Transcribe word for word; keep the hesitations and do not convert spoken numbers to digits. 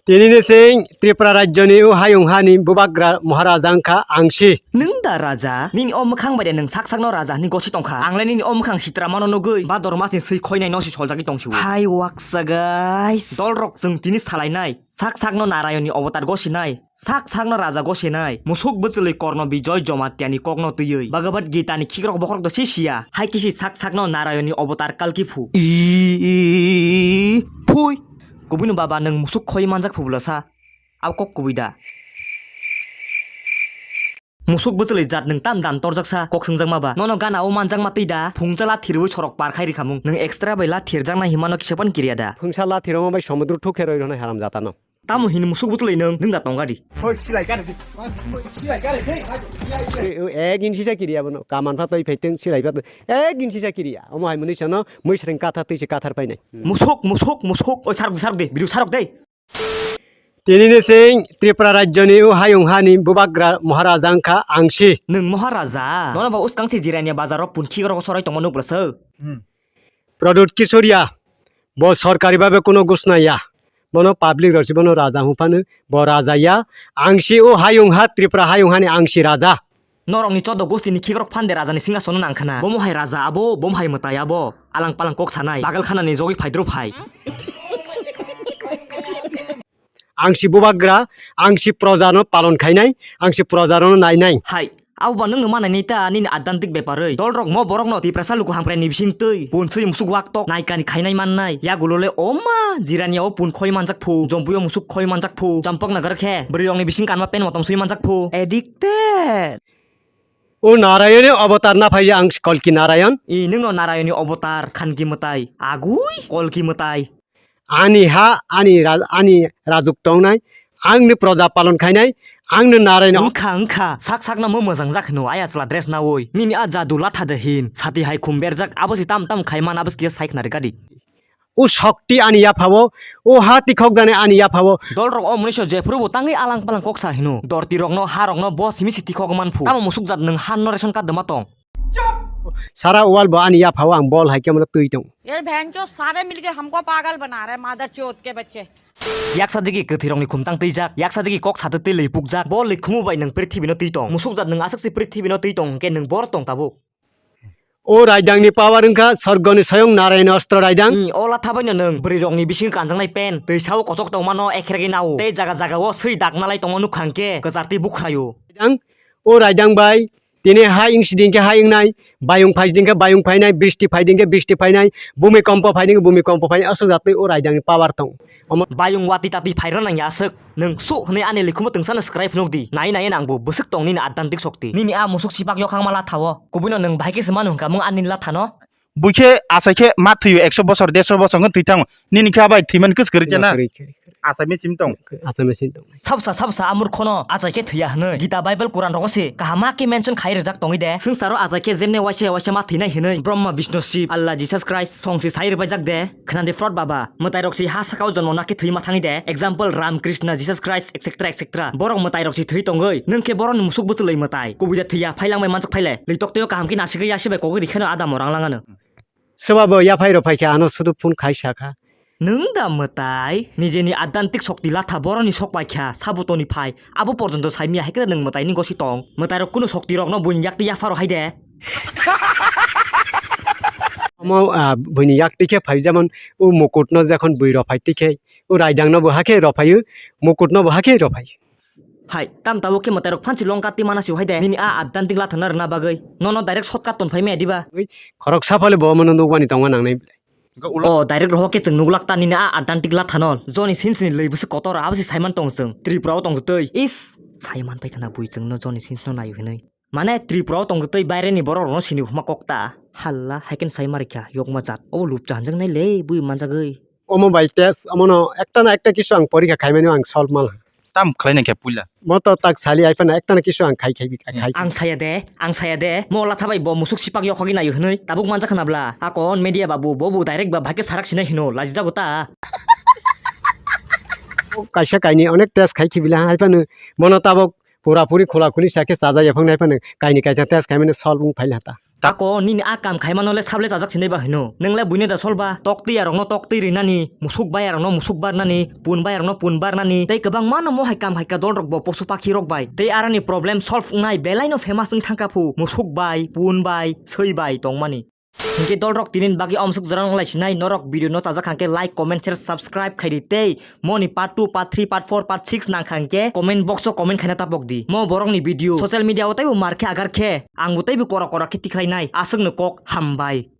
Tini ni sing Tripura rajyoni o hayung hani bubagra Maharaja wngkha Angsi. Nwng da raja? Nini o mwkhang bai de nwng sak sakno raja hwnwi gosi tongkha. Ang le nini o mwkhang sitra mano nugwi Bhador masni swi khoinai nosi soljagwi tongsiwo. Hai waksa guys. Dolrok chwng tini salainai. Sak sakno Narayonni obotar gosinai. Sak sakno raja gosinai. Musuk bwchwlwi Korno Bijoy Jomatiyani kokno twiwi Bhagavad Gitani khikrok bokhorok do si siya. Hai kisi sak sakno Narayonni obotar Kalki phu. I, i, i, phui. Kubui no baba nwng musuk khoi manjak phubula sa. Abo kok kubui da. Musuk bwchwlwi jat nwng tam dan torjak sa kok swngjak ma ba. Nono gana o manjak ma twi da. Phungcha lathi rwi sorok par khai rikhamung. Nwng extra bai lathi rwjak na himano kisa pan kiriya da. Phungsa lathi rwma bai somudro thuk khe roi rwnai haram jata no. Tamo hini musuk bwchwlwi nwng nwng da tongga di. Hoi, silai kare di. Silai kare di. Ek inchi sa kiriya bono. Kaman pha twi phaiteng silai pha twi. Ek inchi sa kiriya. Omo hai mwnwi sano mwisreng katha twi se kathar painai. Musuk, musuk, musuk. Oi sarok di, sarok di. Biru sarok de. Tini ni sing Tripura rajyoni o hayung hani bubagra Maharaja wngkha Angsi. Nwng Maharaja? Nono ba uskang se Jirania bazaro punkhirok sorai tongma nukbwla se. Hmm. Pradyut Kisoria, bo sorkari babe kuno gusna ya. Bono public rok si bono raja hwnphano, bo raja ya. Angsi o hayung ha Tripura hayung hani Angsi raja. Norokni chodo gostini khikrok phande rajani singhasono nangkhana. Bomo hai raja abo, bomo hai mwtai abo. Alang palang kok sanai, bagal khanani jogwi phaidro phai. Angsi bubagra, angsi projano palon khainai, angsi projano nainai. Hai, abo ba nwngno manai nai ta nini addantik beparwi. Dolrok mo borokno Tiprasa luku hamkrai ni bising twi, pun swi musuk wak tok, naikani khainai mannai. Yagulo le oma, Jirania o pun khoi manjak phu, Jompuio musuk khoi manjak phu, Champok nagar khe, bwrwi rokni bising kanma pen motom swi manjak phu. Addicted. O Narayoni avatar na phai ang Kalki Narayan. I nwngno Narayoni avatar, khanki mwtai, agui, Kalki mwtai. Ani ha, ani ra-, ani rajuk tongnai, angni proja palon khainai, angni Narayan. Wngkha, wngkha, sak sakno mo mwjang jak hino, ayasla dress nawi. Nini a jadu latha de hin, sati hai khum berjak, abo si tam tam khaiman, abo si kisa sai khna rwgadi. O shokti ani yaphao, o ha tikhok jani ani yaphao. Dolrok o mwnwiso jephuru bo tangwi alang palang kok sa hino. Dorti rokno, ha rokno bo simi si tikhok manphu. Tamo musuk jat nwng ha no ration card dwma tong. Sara wall bo ani yaphao ang bol hai khe mano twi tong. ये बहनचोद सारे मिलके हमको पागल बना रहे हैं, मादरचोद के बच्चे। Yaksa digi kwthwi rokni khumtang twijak, yaksa digi kok satwi twi lwi pukjak. Bo lwi khumu bai nwng prithibi no twi tong. Musuk jat nwng aswk si prithibi no twi tong, hwnkhe nwng bor tong tabuk. O raidang ni power wngkha sorgo ni soyong Narayan ostro raidang. I, o latha bai no nwng bwrwi rokni bising kanjaknai pen, twi sao kochok tongmano ekhergwi nao. Tei jaga jaga o swi daknalai tongma nukha hwnkhe kwchartwi bukhraio. Raidang, o raidang bai, tini hai wngsi dingkhe hai wngnai, bayung phai dingkhe bayung phainai, bristi phai dingkhe bristi phainai, bumi kompo phai dingkhe bumi kompo phainai, aswk jatwi o raidangni power tong. Omo bayung wati tati phairwna nangya aswk. Nwng suh hwnwi ani likhumo twngsano swkrai phunukdi. Nai nai nangbo bwswk tong nini addantik shokti. Nini a musuk sipak yokhang ma lathao. Kubuino nwng bahai khe se manu hwnkha mung ani lathano. Buikhe achai khe ma thwio ekso bosor, derso bosor hwn thwi thango. Nini khe abai thwiman kwswk kwrwi chana. Kwrwi, kwrwi, kwrwi. Achai machine tong. Achai machine tong. Sabsa sabsa a murkhono achai khe thwiya hwnwi Gita Bible Quran rogo se kaham ma khe mention khai rwjak tongwi de. Swngcharo achai khe jemne waisa waisa ma thwinai hwnwi Brahma, Vishnu, Shiv, Allah, Jesus Christ song se sai rwbaijak de. Khwnadi fraud baba, mwtai rok se ha sakao jonmo na khe thwi ma thangwi de. Example, Ram, Krishna, Jesus Christ, et cetera, et cetera. Borok mwtai rok se thwi tongwi, nwng khe borokni musuk bwchwlwi mwtai. Kubui da thwiya, phailang bai manjak phaile. Lwi toktoyo kaham khe nasi gwi yasi bai kogwi rikhaino adamo rang langano. Swbabo yaphai rok phaikha, ano sudu phone khai sakha. Nwng da mwtai? Nijeni addantik shokti latha boroni sok paikha, sabutoni phai, abo porjonto saimya hai khe nwng mwtaini gosi tong. Mwtairok kunu shokti rokno buini yakti yapha rw hai de. Omo, ah, buini yakti khe phai, jemon o mukutno jekhon bui rw phai tikhe, o raidangno bo hakhe rw phaio, mukutno bo hakhe rw phai. Hai, tam tabuk khe mwtairok phansi longka twi mana si hai de. Nini a addantik lathana rwna bagwi. Nono direct shortcut ton phai maya diba? Ui, khoroksa phale bo omono nukmani tongma nangnai. O, direct rohor khe chwng nuklak ta nini a addantik lathano. Joni sinsini lwi bwswk kotor, abo se saiman tong chwng. Tripura o tong twi. Is, saiman pai khana bui chwngno joni sinsino naio hinwi. Mane Tripura o tong twi baire ni borok rokno sini huma kok ta. Halla, hai khe sai ma rikha, yokma jat. Obo lupcha hanjaknai le, bui manjagwi. Omo bai test, omono ekta na ekta kisu ang porikha khaimani ang solve mal. Tam khlai nai khe puila. Mo to tak sali ai phano ekta na kisu ang khai khai khai. Ang saya de, ang saya de, mo latha bai bo musuk sipak yokhogwi naio hinwi tabuk manjak khna bla. Akon media babu, bo bu direct ba bhai khe sarak sinai hino, lajijago ta. Kaisa kaini onek test khai khibila hai phano mono tabuk pura puri khula khuli sa khe chaja yaphang nai phano kaini kaisa test khai mani solve wng phai la ta. Tako nini a kam khaimano le sable chajak sinai ba hino. Nwngle buino da solba, toktwi arokno toktwi rinani, musuk bai arokno musuk barnani, pun bai arokno pun barnani, tei kwbangma no mohai kam haika dolrok bo posu pakhi rok bai. Tei aroni problem solve wngnai belai no famous wng thangkha phu, musuk bai, pun bai, swi bai tongmani. Hinkhe dolrok tinin bagwi omsuk jora wnglai sinai, norok video no chajak hangke like, comment, share, subscribe khaidi tei moni part two, part three, part four, part six nang kha hingke comment box o comment khaina tapok di. Mo borokni video social media o taibo mar khe agar khe ang bo taibo kora kora khe tikhlai nai. Aswkno kok hambai.